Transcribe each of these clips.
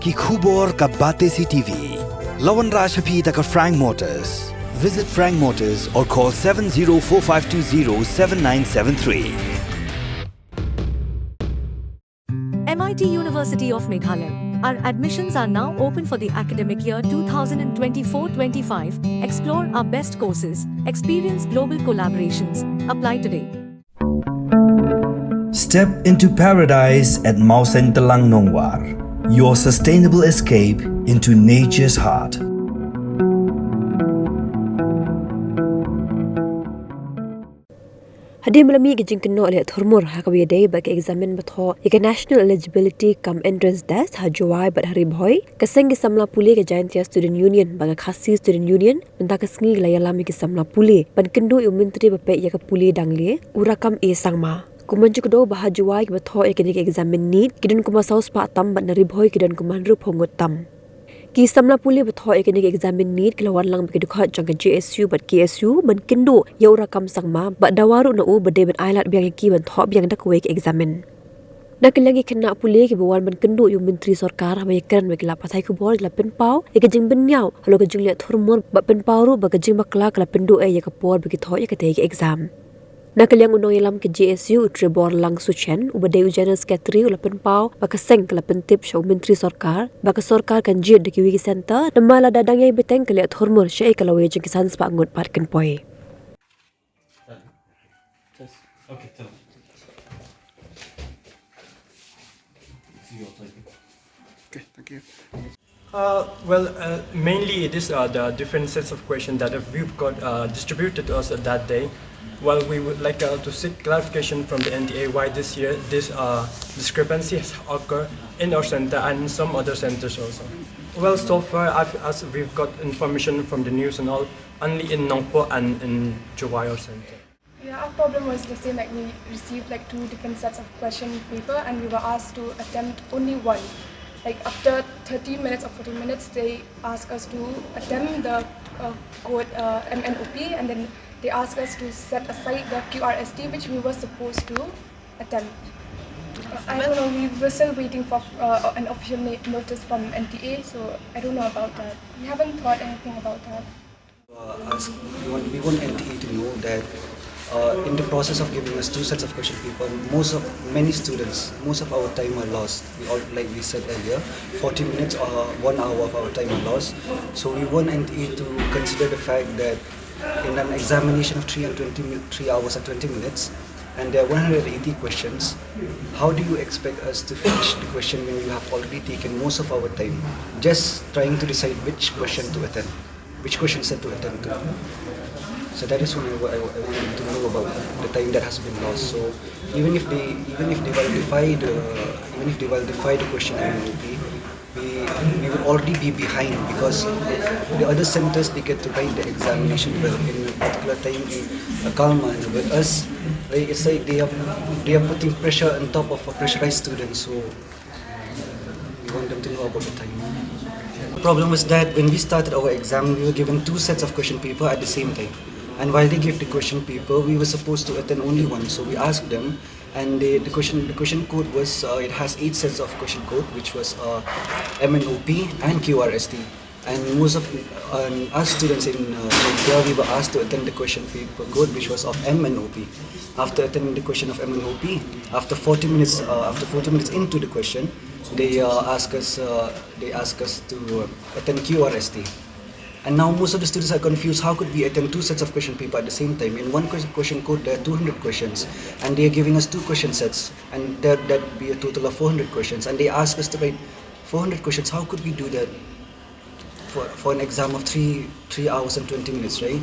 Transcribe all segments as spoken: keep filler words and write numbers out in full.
Ki khubor ka Batesi T V. La wanrah sha phi da ka Frank Motors. Visit Frank Motors or call seven zero four five two zero seven nine seven three. M I T University of Meghalaya. Our admissions are now open for the academic year two thousand twenty-four twenty-five. Explore our best courses, experience global collaborations. Apply today. Step into paradise at Mawsyntelang Nongwar. Your sustainable escape into nature's heart. Hadien ba la mih ka jingkynnoh leh thurmur ha kaba ïadei bad ka eksamin ba thoh ïa ka National Eligibility cum Entrance Test ha Jowai bad ha Ri Bhoi, ka seng ki samla pule ka Jaintia Student Union bad ka Khasi Student Union mynta ka sngi ki la ïalam ïa ki samla pule ban kynduh ïa u Myntri ba peit ïa ka pule dang lieh, u Rakkam A Sangma. Kumba ju kdew ba ha Jowai kiba thoh ïa kane ka eksamin NEET ki don kumba saw spah tam bad na Ri Bhoi ki don kumba hynriewphew ngut tam. Ki samla pule ba thoh ïa kane ka eksamin NEET ki la wan lang bad ki dkhot jong ka J S U bad K S U ban kynduh ïa u Rakkam Sangma bad dawa ruh na u ba dei ban ailad biang ïa ki ban thoh biang da kawei ka eksamin. Na ka liang ki khynnah pule kiba wan ban kynduh ïa u Myntri Sorkar haba ïakren bad ki lad pathai khubor ki la pynpaw ïa ka jingbynñiaw halor ka jingleh thurmur bad pynpaw ruh ba ka jingbakla ka la pynduh ei ïa ka por ba ki thoh ïa katei ka exam. Na ka liang u nongïalam ka J S U u Tribor Langsuchen uba dei u General Secretary u la pynpaw ba ka seng ka la pyntip sha u Myntri Sorkar ba ka sorkar kan jied da kiwei ki center namar lada dang ïai bteng ka leh thurmur shaei ka lawei jong ki san spah ngut pat kan poi. Uh, well, uh, mainly it is uh, the different sets of questions that have, we've got uh, distributed to us at that day. Well, we would like uh, to seek clarification from the N T A why this year this uh, discrepancy has occurred in our center and in some other centers also. Well, so far, I've, as we've got information from the news and all, only in Nongpoh and in Jowai our center. Yeah, our problem was the same, like, we received, like, two different sets of question paper and we were asked to attempt only one. Like, after thirty minutes or forty minutes, they asked us to attempt the uh, code uh, M N O P, and then they asked us to set aside the Q R S T, which we were supposed to attempt. Uh, I don't know, we were still waiting for uh, an official notice from N T A, so I don't know about that. We haven't thought anything about that. Uh, ask, we, want, we want N T A to know that uh, in the process of giving us two sets of question paper, most of many students, most of our time are lost. We all, like we said earlier, forty minutes or one hour of our time are lost. So we want N T A to consider the fact that in an examination of three and twenty, three hours and twenty minutes, and there are one hundred eighty questions. How do you expect us to finish the question when you have already taken most of our time just trying to decide which question to attend? Which question set to attend to. So that is what I, I, I want to know about the time that has been lost. So even if they even if they validify the even if they validify the question M N O P, we we will already be behind because the other centers they get to write the examination well in a particular time in a calm manner. But us, right, it's like they are they are putting pressure on top of a pressurized student. So we want them to know about the time. The problem was that when we started our exam, we were given two sets of question paper at the same time. And while they gave the question paper, we were supposed to attend only one. So we asked them, and they, the question the question code was uh, it has eight sets of question code, which was uh, M N O P and Q R S T. And most of and us students in uh, Jaiñtia, we were asked to attend the question paper code, which was of M N O P. After attending the question of M N O P, after forty minutes, uh, after forty minutes into the question, they uh, ask us, uh, they ask us to uh, attend Q R S T. And now most of the students are confused. How could we attend two sets of question paper at the same time? In one question code, there are two hundred questions, and they are giving us two question sets, and that that would be a total of four hundred questions. And they ask us to write four hundred questions. How could we do that? For, for an exam of three three hours and twenty minutes, right?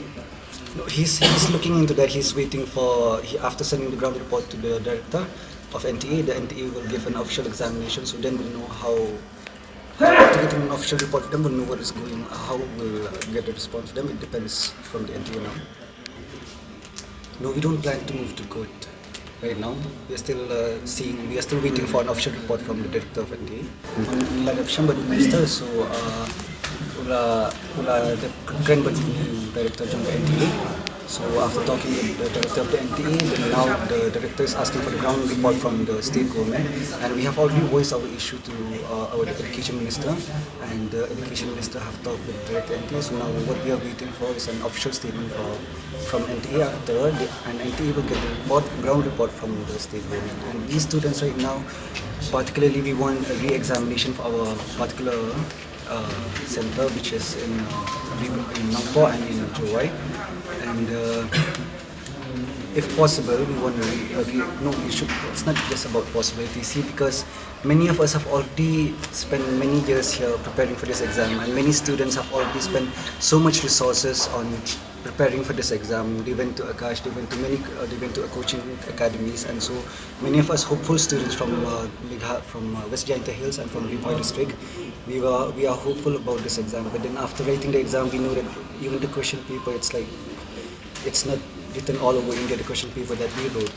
No, he's, he's looking into that. He's waiting for, he, after sending the ground report to the director of N T A, the N T A will give an official examination, so then we'll know how, how after getting an official report, then we'll know what is going, how we'll get a response. Then it depends from the N T A now. No, we don't plan to move to court. Right now, we are still uh, seeing, we are still waiting for an official report from the director of N T A. Ngi la dep shem bad u minister, so uh, u la u la dep kren bad u director jong N T A. So after talking with the director of the N T A, then now the director is asking for the ground report from the state government, and we have already voiced our issue to uh, our education minister, and the education minister have talked with the director N T A. So now what we are waiting for is an official statement for, from N T A after the, and N T A will get the report, ground report from the state government. And these students right now, particularly, we want a re-examination for our particular uh, center, which is in, uh, in Nongpoh and in Jowai. And uh, if possible, we want to re- uh, re- no, we should. It's not just about possibility. See, because many of us have already spent many years here preparing for this exam, and many students have already spent so much resources on preparing for this exam. They went to Akash, they went to many, uh, they went to coaching academies, and so many of us hopeful students from uh, Megha- from uh, West Jaintia Hills and from Ri Bhoi district, we were we are hopeful about this exam. But then after writing the exam, we know that even the question paper, it's like it's not written all over India, the question paper that we wrote.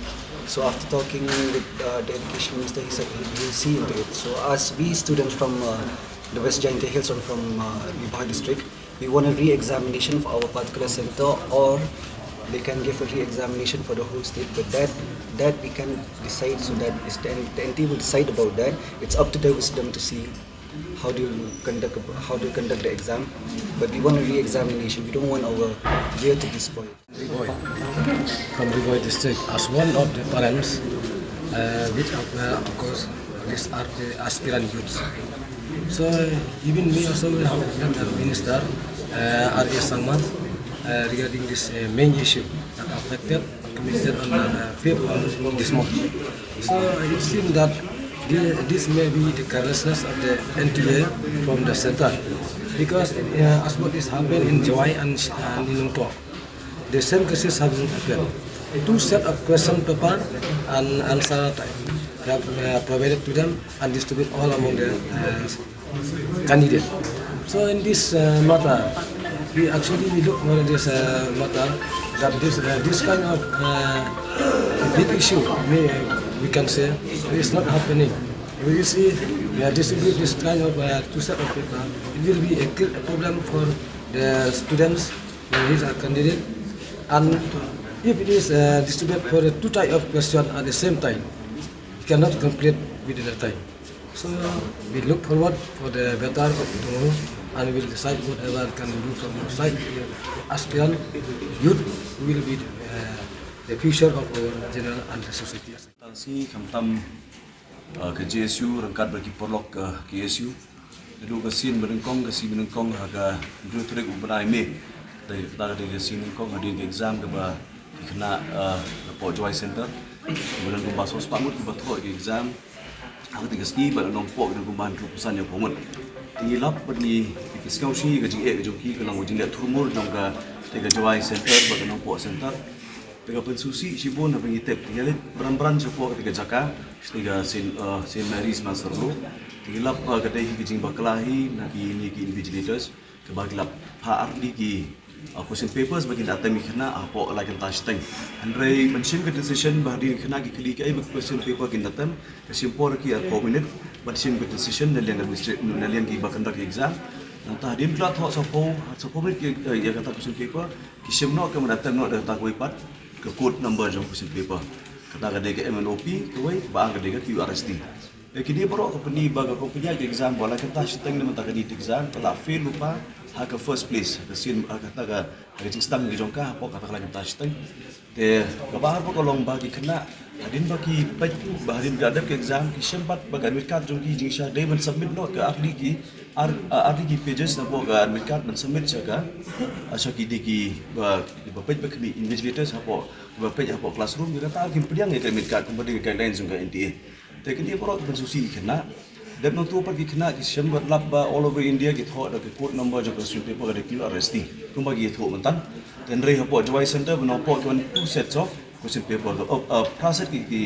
So after talking with uh, the education minister, he said he will see into it. So as we students from uh, the West Jaintia Hills and from uh, Ri Bhoi district, we want a re-examination for our particular center, or they can give a re-examination for the whole state. But that that we can decide. So that is the, the N T will decide about that. It's up to the wisdom to see how do you conduct how do you conduct the exam. But we want a re-examination. We don't want our year to be spoiled. Ri Bhoi, from Ri Bhoi district, as one of the parents, uh, which are, uh, of course, these are the aspirant youths. So even me also, we have met the minister, uh, R A Sangma, uh, regarding this uh, main issue that affected committed on the uh, fifth of this month. So it seems that thi- this may be the carelessness of the N T A from the center, because uh, as what is happened in Jowai and uh, Nongpoh, the same cases have been appeared. Two set of question paper and answer type have uh, provided to them and distributed all among the uh, candidate. So in this uh, matter, we actually we look for this uh, matter that this uh, this kind of uh, big issue, may, we can say, is not happening. If you see, we are distribute this kind of uh, two set of paper, it will be a great problem for the students who is a candidate. And if it is uh, distributed for the two type of question at the same time, it cannot complete within the time. So we look forward for the better of tomorrow, and we will decide whatever we can do from our side. Aspirant youth will be uh, the future of our general and the society. Tang si khamtam uh, ka J S U ryngkat bad ki paralok ka K S U. Naduh ka sien ba nyngkong, ka sien ba nyngkong ha ka hynriew tarik u bnai May. Te kata ka dei ka sien nyngkong hadien ka exam kaba ki khynnah uh, hapoh Jowai Center. Ba don kumba sawspah ngut kiba thoh ka exam. Ha kata ka sngi ba don Nongpoh ka don kumba hynriewphew san ïa phew ngut. Te ngi lap bad ngi, ki sngew shi ka jingeh ka jong ki ka long ka jingleh thurmur jong ka, te ka Jowai Center bad ka Nongpoh Center. Te ka pynsngewsih shibun haba ngi tip, te ngi leit bran bran shapoh kata ka jaka, te ka Saint, uh, Saint Mary's Mansarlo. Te ngi lap, uh, ka dei hi ka jingbakla hi na kine ki invigilators, kaba ki lap phah artylli ki uh, question papers ba kin attempt ki khynnah hapoh lai kynta shiteng. Hynrei ban shim ka decision ba hadien ki khynnah ki kylli kaei ba ka question paper kin attempt, ka shim por ki arphew minit ban shim ka decision na liang administra- na liang kiba conduct exam. Nangta hadien ki la thoh saphew, saphew minit ki, eh, ïa kata question paper, ki shim noh ka ban attempt noh da kata kawei pat ka code number jong question paper. Kata ka dei ka M N O P kawei, ba ar ka dei ka Q R S T. Te kine baroh ka pyni ba ka company ka exam ba la kata shiteng na mynta ka dei exam ka la fail lypa ha ka first place, ha ka sien, ha kata ka, ha ka jingsdang ka jong ka hapoh kata ka la kata shiteng. Te kaba ar ba ka long ba ki khynnah hadien ba ki peit ba hadien ka dep ka exam ki shem pat ba ka admit card jong ki jingshisha dei ban submit noh ka artylli ki ar, artylli ki pages na hapoh ka admit card ban submit sha ka, sha ki dei ki ba, ba peit ba ki invigilators hapoh, ba peit hapoh classroom ki kata ki pdiang ïa ka admit card kumba dei ka guidelines jong ka N T A. Te kine baroh ki pynsngewsih ki khynnah. Dep nangtu pat ki khynnah ki shem bad lap ba all over India ki thoh da ka code number jong ka question paper ka dei Q R S T kumba ki thoh mynta. Te hynrei hapoh Jowai Center ba Nongpoh ki wan two sets of question paper, uh, uh, phra set ki, ki,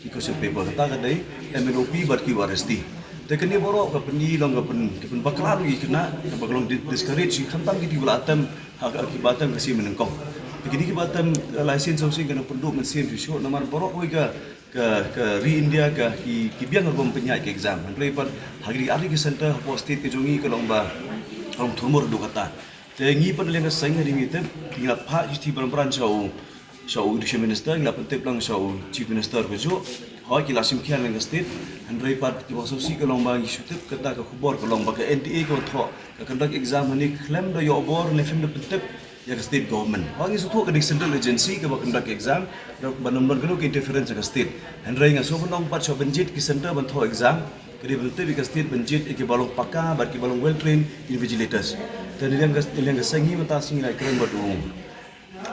ki question paper, kata ka dei M N O P bad Q R S T. Te kine baroh ka pyni long ka pyn, ka pynbakla ki khynnah, kaba ka long di- discourage ki khamtam ki dei ba la attempt, ha ka, kiba attempt ka sien ba nyngkong. Te kine kiba attempt, uh, lai sien saw sien ka nang pynduh mynsiem shuh shuh namar baroh kawei ka ka, ka ri India ka ki, ki biang ruh ban pynïaid ka exam. Hynrei pat ha ki artylli ki center hapoh state ka jong ngi ka long ba ka long thurmur haduh katta. Te ngi pat na liang ka seng, hadien ngi tip, ngi la phah shithi bran bran sha u, sha u Education Minister, ngi la pyntip lang sha u Chief Minister ka juh. Hooid, ki la shim khia na liang ka state, hynrei pat kiba sngewsih ka long ba ngi shu tip kata ka khubor ka long ba ka N T A ka thoh ka conduct exam hangne khlem da ïoh bor ne khlem da pyntip ïa ka state government. Hooid, ngi sngewthuh ka dei central agency kaba conduct exam, ba ym don kano ka interference ka state. Hynrei nga sngewbha ban ong pat shuwa ban jied ki center ban thoh exam, ka dei ban tip ïa ka state ban jied ïa kiba long paka bad kiba long well trained invigilators. Te na liang ka, na liang ka seng, ngi mynta sngi ngi la kren bad u,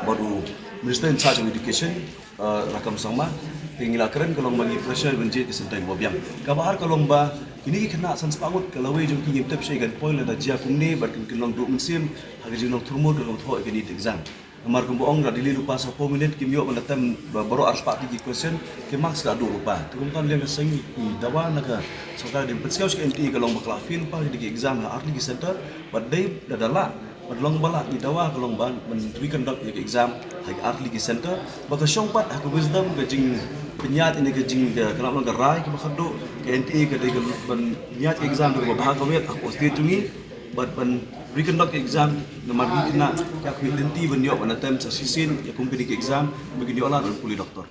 bad u Minister in charge of Education, uh, Rakkam Sangma. Te ngi la kren ka long ba ngi pressure ban jied ki center kiba biang. Kaba ar ka long ba kine ki khynnah san spah ngut ka lawei jong ki ngim tip shuh kan poi lada jia kumne bad kin, kin long duh mynsiem ha ka jinglong thurmut ka thoh ïa kine ki exam. Namar kumba ong, da daily lypa sawphew minit kim ïoh ban attempt ba baroh arspah tylli ki question, ki marks ka duh lypa. Te kumta na liang ka seng ngi dawa na ka sorkar, dei ban pynskhem sha ka N T A ka long ba ka la fail lypa ha kine ki exam ha artylli ki center, bad dei da da lah bad long ba lah, ngi dawa ka long ba ban reconduct ïa ka exam ha ki artylli ki center. Ba ka shong pat ha ka wisdom, ka jingpynïaid ne ka jing, ka, ka long ka rai kaba khatduh, ka N T A ka dei ka ban ñiad ka exam da kaba bha ka wet hapoh state jong ngi, bad ban reconduct ka exam namar ngi khynnah ki hap lynti ban ïoh ban attempt sa shisien ïa kum kine ki exam ba kin ïoh lad ban pule doctor.